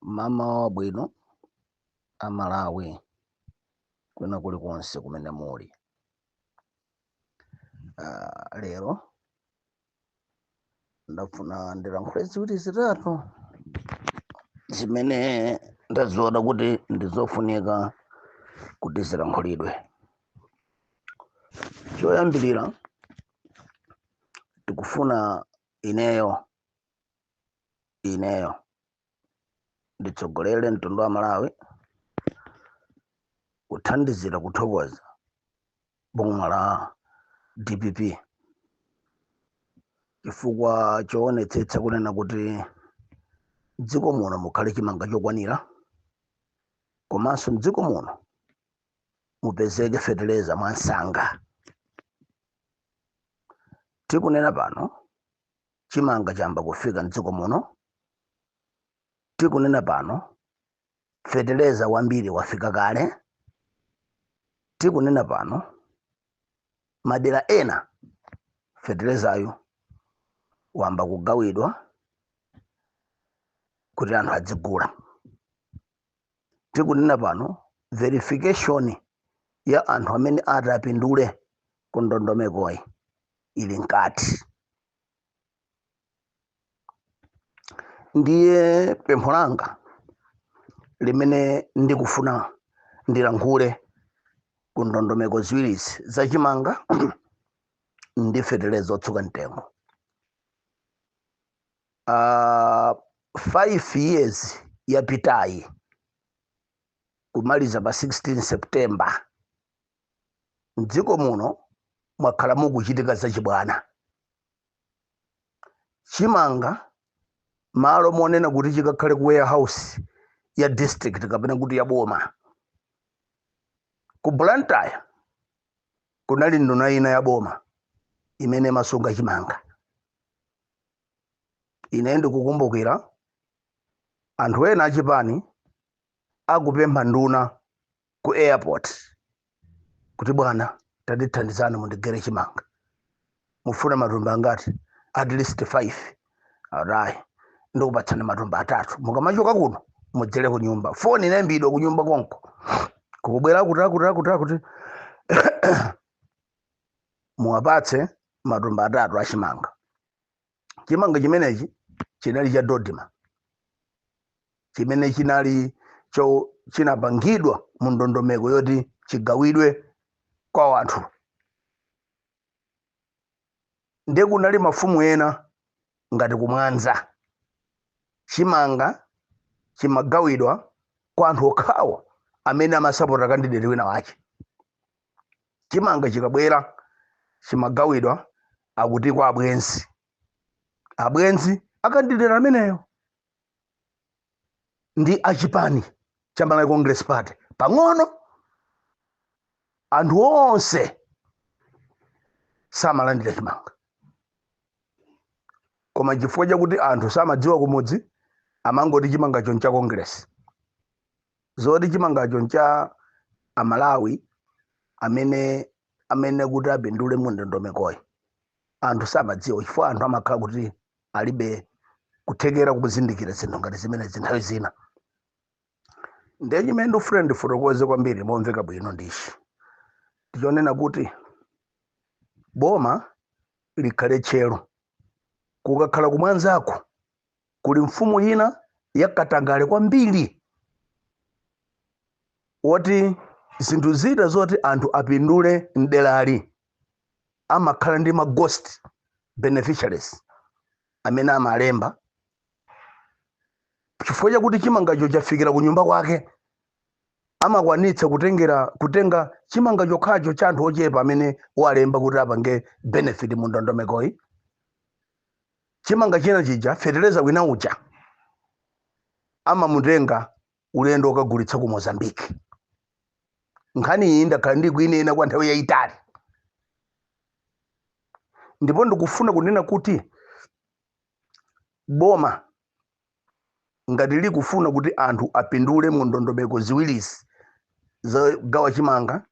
Mmawa wabwino Amalawi kwina kulikonse kumene muli. Lero ndafuna ndilankhule ziwiri zitatu zimene ndaziona kuti ndizofunika kuti zilankhulidwe. Choyambirira, tikufuna ineyo nditsogolere mtundu wa Malawi kuthandizira kuthokoza boma la DPP chifukwa choonetsetsa kunena kuti mdziko muno mukhale chimanga chokwanira, komanso mdziko muno mupezeke feteleza mwansanga. Tikunena pano chimanga chayamba kufika mdziko muno, tikunena pano feteleza wambiri wafika kale, tikunena pano madera ena fetelezayo wamba kugawidwa kuti anthu adzigula. Tikunena pano verification ya anthu amene atapindule ku ndondomekoyi ili mkati. Ndiye pempho langa limene ndikufuna ndilankhule ku ndondomeko ziwirizi zachimanga ndi feteleza otsuka mtengo. 5 years yapitayi, kumaliza pa 16 September, mdziko muno mwakhala mukuchitika zachibwana. Chimanga malo monena kuti chikakhale ku warehouse ya district kapena kuti ya boma, ku Blantyre kunali nduna ina ya boma imene imasunga chimanga. Ine ndikukumbukira anthu ena achipani akupempha nduna ku airport kuti, "Bwana, tandithandizani mundigere chimanga." "Mufuna matumba angati?" "At least 5." "Alright, ndikupatsani matumba 3, mukamachoka kuno mudzere ku nyumba." Foni inayimbidwa ku nyumba konko, kukubwera kuti akuti akuti akuti muwapatse matumba 3 achimanga. Chimanga chimenechi chinali cha Dodma, chimene chinali cho chinapangidwa mu ndondomeko yoti chigawidwe kwa anthu. Ndiye kunali mafumu ena ngati kumwanza, chimanga chimagawidwa kwa anthu okhawo amene amasapota candidate wina wache. Chimanga chikabwera chimagawidwa akuti kwa abwenzi, abwenzi a candidate ameneyo ndi achipani cha Malawi Congress Party pang'ono. Anthu onse samalandira chimanga, koma chifukwa chakuti anthu samadziwa kumudzi, amangoti chimangacho ncha Congress. Zoti chimangacho ncha Amalawi amene kuti apindule mu ndondomekoyi, anthu samadziwa, chifukwa anthu amakhala kuti alibe kuthekera kuzindikira zinthu ngati zimenezi nthawi zina. Ndiye chimene ndikufuna ndifotokoze kwambiri momveka bwino ndichi, ndichonena kuti boma likhale tcheru. Kukakhala kumwanzako kuli mfumu ina yakatangale kwambiri, woti zinthu zina zoti anthu apindule mderali amakhala ndi ma ghost beneficiaries amene amalemba. Chifukwa chakuti chimangacho chafikira ku nyumba kwake, amakwanitsa kutenga chimanga chokhacho cha anthu ochepa amene walemba kuti apange benefit mu ndondomekoyi. Chimanga china chija, feteleza wina uja, amamutenga ulendo okagulitsa ku Mozambique. Nkhani iyi ndakhala ndikuinena kwa nthawi yayitali, ndipo ndikufuna kunena kuti boma ngati likufuna kuti anthu apindule mu ndondomeko ziwirizi zogawa chimanga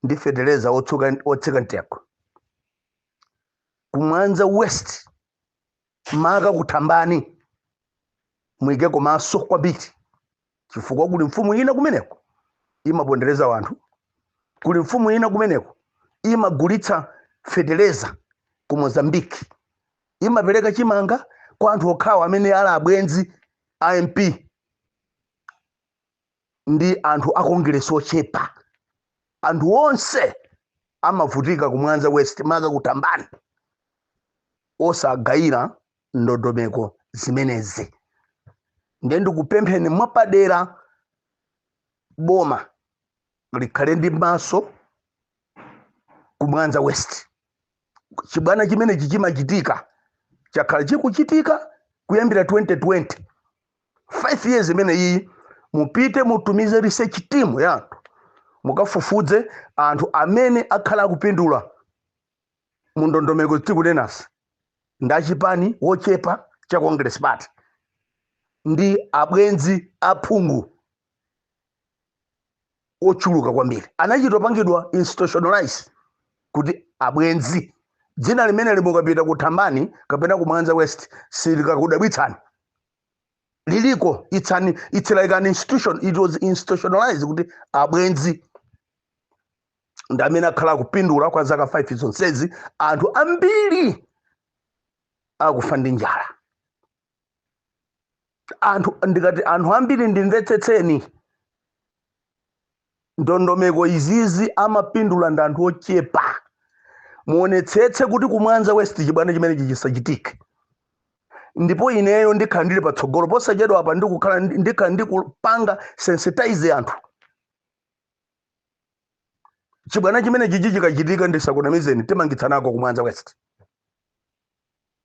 ndi feteleza otsika mtengo, kumwanza West, maka kuthambani, Muike komanso kwambiri, chifukwa kuli mfumu ina kumeneko imapondereza wanthu, kuli mfumu ina kumeneko imagulitsa feteleza ku Mozambique, imapereka chimanga kwa anthu okhawo amene ali abwenzi a MP ndi anthu a Kongeresi ochepa. Anthu onse amavutika ku Mwanza West, maka ku Thambani, osagayira ndondomeko zimenezi. Ndiye ndikupempheni mwapadera, boma likhale ndi maso ku Mwanza West. Chibwana chimenechi chimachitika, chakhala chikuchitika kuyambira 2020, 5 years imene iyi. Mupite mutumize research team ya anthu, mukafufuze anthu amene akhala akupindula mu ndondomeko tikunenasi, ndi achipani wochepa cha Congress Party ndi abwenzi aphungu ochuluka kwambiri. Anachitopangidwa institutionalize kuti abwenzi, dzina limene limukapita ku Thambani kapena ku Mwanza West silikakudabwitsani, liliko. It's like an institution, it was institutionalized kuti abwenzi ndi amene akhala akupindula kwa zaka 5 zonsezi, anthu ambiri akufa ndi njala. Anthu, ndikati anthu ambiri, ndimvetsetseni, ndondomeko izizi amapindula ndi anthu ochepa. Muonetsetse kuti kumwanza West chibwana chimenechi chisachitike. Ndipo ineyo ndikhala ndili patsogolo posachedwa apa, ndikukhala ndikhala ndikupanga sensitize anthu. Chibwana chimene chichi chikachitika, ndisakunamizeni, timangitsanako kumwanza West.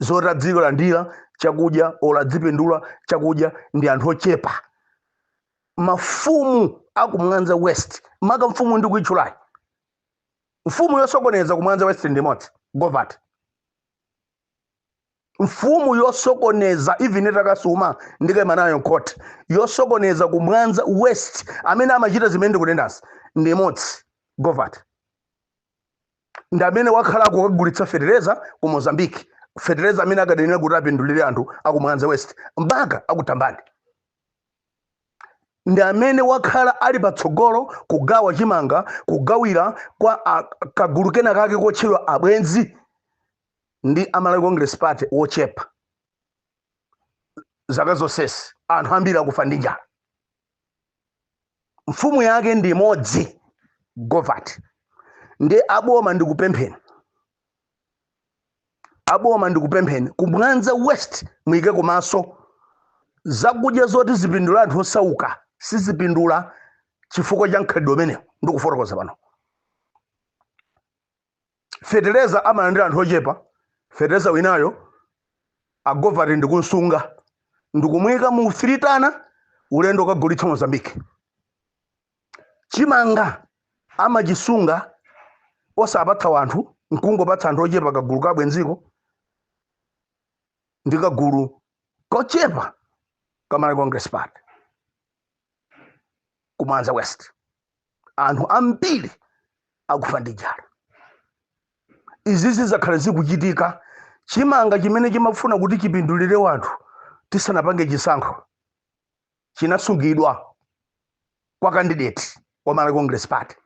Zoti adzilandira chakudya ola adzipindula chakudya ndi anthu ochepa. Mafumu akumwanza West, maka mfumu ndikuitchulayi, mfumu yosokoneza kumwanza West ndi imodzi, Govati. Mfumu yosokoneza, even itakasuma ndikayima nayo court, yosokoneza kumwanza West amene amachita zimene ndikunendazi ndi imodzi, Govati. Ndi amene wakhala kukagulitsa fetereza ku Mozambique, fetereza amene akadenera kuti apindulire anthu akumwanza West mpaka akuthambani. Ndi amene wakhala ali patsogolo kugawa chimanga, kugawira kwa kagulu kena kake kotchedwa abwenzi ndi Amalawi Congress Party wochepa. Zaka zonsesi anthu ambiri akufa ndi njala. Mfumu yake ndi imodzi, Govati. Ndi aboma ndikupempheni, aboma ndikupempheni, ku Mwanza West muyike kumaso. Zakudya zoti zipindula anthu osauka sizipindula chifukwa cha mkhalidwe umenewu ndikufotokoza pano. Fetereza amalandira anthu ochepa. Fetereza winayo agovati ndikunsunga, ndikumuyika mu 3 tana, ulendo kagulitsa Mozambique. Chimanga amachisunga osapatsa wanthu, nkungopatsa anthu ochepa, kagulu kabwenziko ndi kagulu kochepa kamalawi Congress Party. Kumwanza West anthu ambiri akufa ndi njala. Izi zizakhala zikuchitika. Chimanga chimene chimafuna kuti chipindulire wanthu tisanapange chisankho chinasungidwa kwa candidate wa Malawi Congress Party,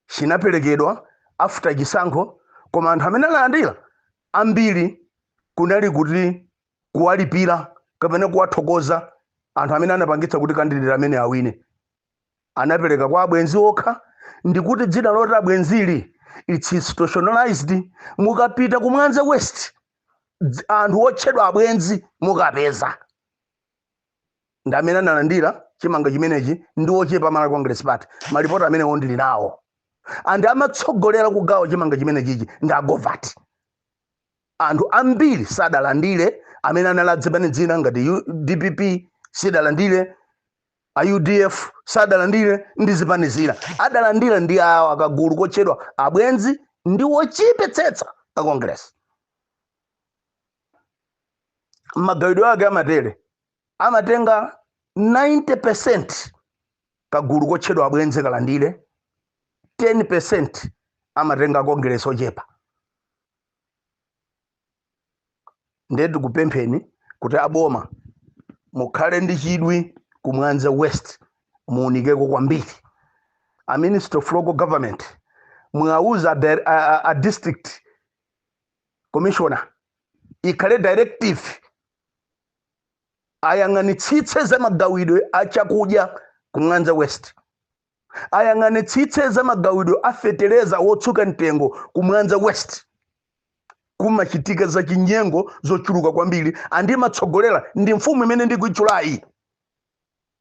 chinaperekedwa after chisankho, koma anthu amene analandira ambiri kunali kuti kuwalipira kapena kuwathokoza anthu amene anapangitsa kuti candidate amene awine. Anapereka kwa abwenzi okha, ndikuti dzina loti abwenzili, it's institutionalized. Mukapita ku Mwanza West, anthu otchedwa abwenzi mukapeza ndi amene analandira chimanga chimenechi ndi ochepa Malawi Congress Party. Malipoti amenewo ndili nawo. Anthu amatsogolera kugawa chimanga chimenechichi ndi agovati. Anthu ambiri sadalandire, amene analadze pane dzina ngati DPP sidalandire, a UDF sadalandire, ndi zipani zina. Adalandira ndi awa kagulu kotchedwa abwenzi ndi wochipetsetsa a Congress. Magawidwe ake amatere: amatenga 90% kagulu kotchedwa abwenzi kalandire, 10% amatenga Congress ochepa. Ndiye tikupempheni kuti aboma Mukhale ndi chidwi ku Mwanza West, muunikeko kwambiri. A Minister of Local Government, mwauza a district commissioner, ikhale directive, ayang'anitsitse za magawidwe a chakudya ku Mwanza West, ayang'anitsitse za magawidwe a fetereza wotsuka mtengo ku Mwanza West. Kumachitika za chinyengo zochuluka kwambiri, andimatsogolera ndi mfumu imene ndikuitchulayi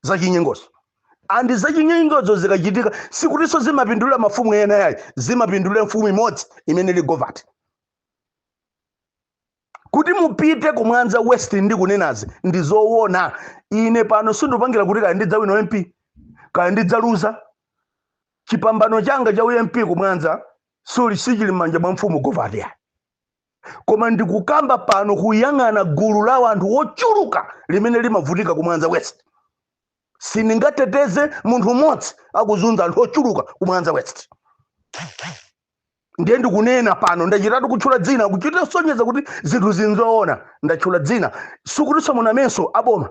za chinyengozo. And za chinyengozo zikachitika, sikutinso zimapindulira mafumu ena yayi, zimapindulira mfumu imodzi imene ili Govati. Kuti mupite ku Mwanza West, ndi kunenazi ndi zoona. Ine pano sindikupangira kuti kaya ndidzawina MP, kaya ndidzaluza. Chipambano changa cha uMP ku Mwanza suli sichili m'manja mwa mfumu Govati yayi, koma ndikukamba pano kuyang'ana gulu la anthu wochuluka limene limavutika ku Mwanza West. Sindingateteze munthu mmodzi akuzunza anthu ochuluka ku Mwanza West. Ndiye ndikunena pano, ndachitatu kutchula dzina, kuchita kusonyeza kuti zinthu zinzoona. Ndatchula dzina, sikutinso munamenso aboma.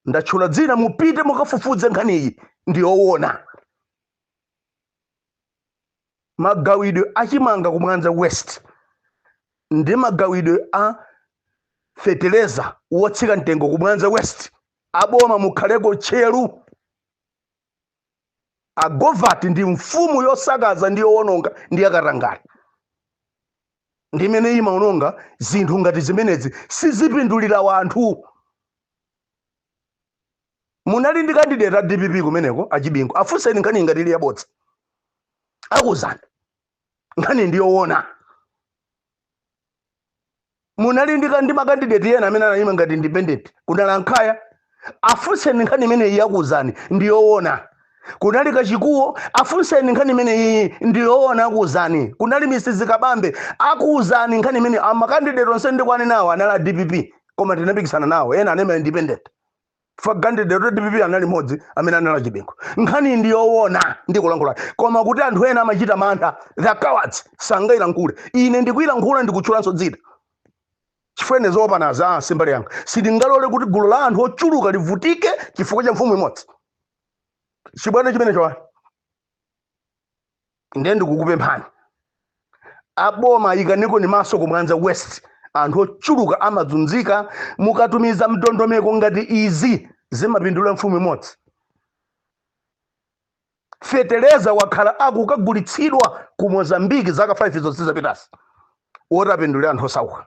Ndatchula dzina, mupite mukafufuze nkhaniyi, ndiyoona. Magawidwe achimanga ku Mwanza West ndi magawidwe a fetereza wotsika mtengo ku Mwanza West, aboma mukhaleko tcheru. Agovati ndi mfumu yosakaza ndi yowononga ndi yakatangale, ndi imene imaononga zinthu ngati zimenezi, sizipindulira wanthu. Munali ndi candidate a DPP kumeneko, achibingo, afunseni nkhani ngati ili yabodza, akuzani nkhani ndiyoona. Munali ndi macandidate ena amene anayima ngati independent, kunali Ankhaya, afunseni nkhani imeneyi, yakuzani ndiyoona. Kunali Kachikuwo, afunseni nkhani imeneyi ndiyoona, akuzani. Kunali Mrs Kabambe, akuuzani nkhani imene. Amacandidate onse ndikwane nawo anali a DPP, koma tinapikisana nawo, ena anayima independent. Fa candidate wa DPP anali mmodzi amene anali achibingo. Nkhani ndiyoona ndikulankhula, koma kuti anthu ena amachita mantha, the cowards, sangayilankhule. Ine ndikuyilankhula, ndikutchulanso dzina chifukwa zoopanaza simbali yanga. Sindingalole kuti gulu la anthu ochuluka livutike chifukwa cha mfumu imodzi. Chibwana chimene chowa, ndiye ndikukupemphani aboma, ikaniko ni maso ku Mwanza West, anthu ochuluka amazunzika. Mukatumiza mndondomeko ngati izi, zimapindula mfumu imodzi. Feteleza wakhala akukagulitsidwa ku Mozambiki zaka 5 zonse zapitasi, wotapindulira anthu osauka.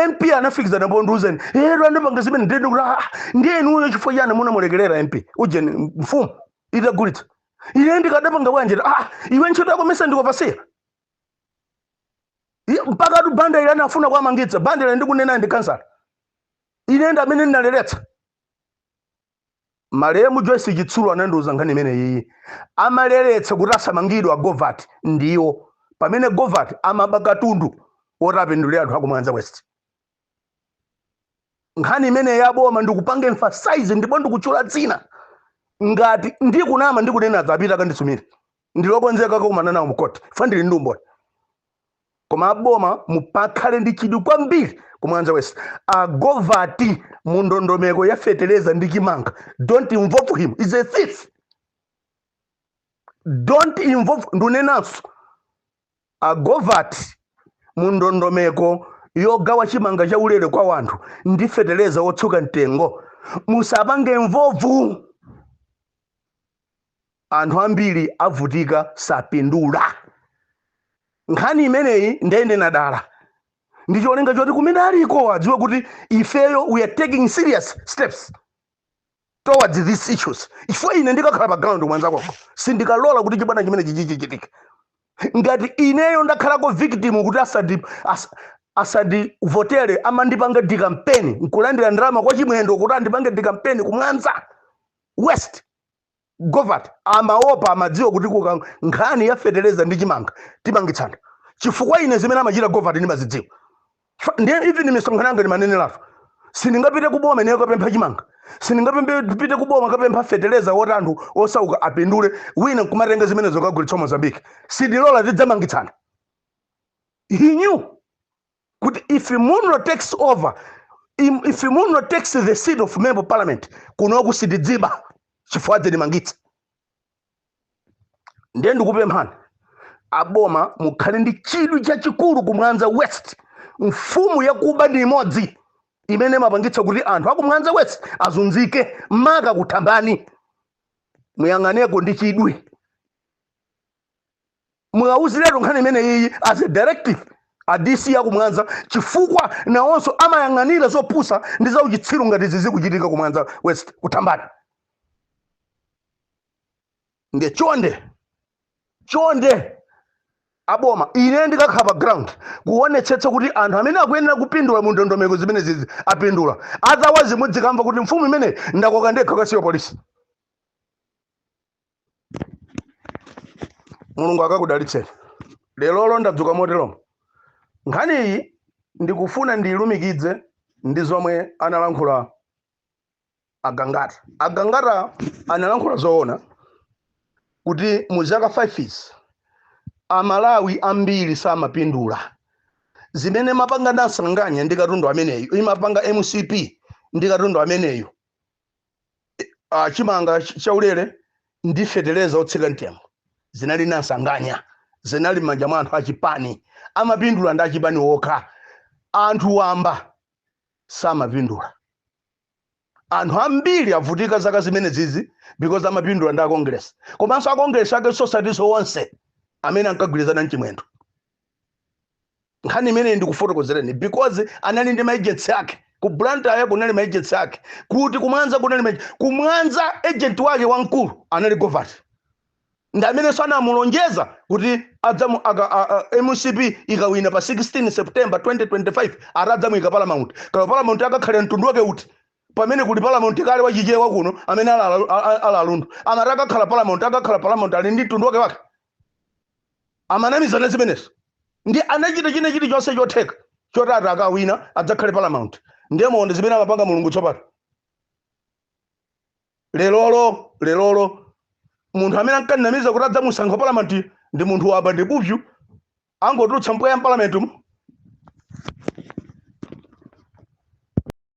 MP anafikizana pondiuzeni ero andipanga zimene ndende kuti, ah, ndiye inuyo chifukwa chani munamulekerera MP ujeni mfumu itagulitsa? Ine ndikadapanga bwanji? Ah, iwe ntchito yako mese ndikopasira mpaka tu banda ile anafuna kuamangitsa banda ile, ndikunena ndi kansala, ine ndi amene ndinaleretsa. Malemu Joyce Chitsulo anandiuza nkhani imene iyi, amaleretsa kuti asamangidwe Agovat ndiwo pamene Govat amaba katundu woti apindulire anthu aku Mwanza West. Nkhani imene yaboma ndikupanga emphasize ndipo ndikutchula dzina. Ngati ndikunama, ndikunena zapita kandisumire, ndilokonzeka kakumana nawo mukoti fa ndili ndi umboni. Koma aboma mupakhale ndi chidwi kwambiri ku Mwanza West. Agovati mu ndondomeko ya feteleza ndi chimanga, don't involve him, is a thief. Don't involve. Ndunenanso, Agovati mu ndondomeko yogawa chimanga cha ulere kwa wanthu ndi feteleza wotsuka mtengo, musapange involve. Anthu ambiri avutika, sapindula. Nkhani imeneyi ndende nadala ndi cholinga choti kumene aliko adziwe kuti ifeyo we are taking serious steps towards these issues, chifukwa ine ndikakhala pa ground Mwanza koko sindikalola kuti chibwana chimene chichichitike. Ngati ineyo ndakhalako victim kuti asandivotere amandipanga decampaign nkulandira ndalama kwa Chimwendo kuti andipange decampaign ku Mwanza West, Govert amaopa, amadziwa kuti kuka nkhani ya feteleza ndi chimanga timangitsana, chifukwa ine zimene amachita Govert ndimazidziwa. Ndiye even misonkhano yanga ndimaneneratu, sindingapite kuboma ineyo kapempha chimanga, sindingapite kuboma kapempha feteleza woti anthu osauka apindule, wina nkumatenga zimenezo kagulitsa Mozambique. Sindilola, tidzamangitsana. He knew kuti if Munro takes over If Munlo takes the seat of member of parliament, kunoku sitidziba chifukwa adzatimangitsa. Ndiye ndikupemphani aboma, mukhale ndi chidwi chachikulu kumwanza West. Mfumu yakuba ndi imodzi imene imapangitsa kuti anthu akumwanza West azunzike, maka kuthambani. Muyang'aneko ndi chidwi, muwauziretu nkhani imene iyi as a directive a DC akumwanza, chifukwa nawonso amayang'anira zopusa ndi zauchitsiru ngati zizikuchitika kumwanza West kuthambani. Ndiye chonde chonde aboma, ine ndikakhala pa ground kuonetsetsa kuti anthu amene akuyenera kupindula mu ndondomeko zimene zizi apindula. Otherwise mudzikamva kuti mfumu imene ndakoka ndekha kasiya polisi. Mulungu akakudalitseni. Lerolo ndadzuka moteromo. Nkhani iyi ndikufuna ndiyilumikidze ndi zomwe analankhula Agangata. Agangata analankhula zoona kuti mu zaka 5 izi Amalawi ambiri samapindula. Zimene mapanga Nasanganya ndi katundu ameneyu, imapanga MCP ndi katundu ameneyu, chimanga chaulere ndi fetereza otsika mtengo, zinali Nasanganya, zinali m'manja mwa anthu achipani. Amapindula ndi achipani okha, anthu wamba samapindula. Anthu ambiri avutika zaka zimene zizi because amapindula ndi akongresi, komanso akongresi ake sosatinso onse amene ankagwirizana mchimwendo. Nkhani imeneyi ndikufotokozereni because anali ndi maagents ake ku Blantyre, kunali maagents ake kuti kumwanza kunali kumwanza agent wake wamkulu anali Govati, ndi amenenso anamulonjeza kuti adzamu aka, a, a, MCP ikawina pa 16 September 2025 ati adzamuyika paramount. Kaya paramount akakhala mtundu wake uti, pamene kuli paramount kale wachichewa kuno amene ala alundu. Amati akakhala paramount, akakhala paramount ali ndi mtundu wake wake. Amanamizana zimenezo ndi anachita china chilichonse chotheka choti ati akawina adzakhale paramount. Ndiye muone zimene amapanga Mulungu tsopano. Lerolo, lerolo munthu amene ankanamiza kuti adzamusankha paramount ndi munthu wamba ndi bupyu, angotulutsa mpweya mpalamenti mu.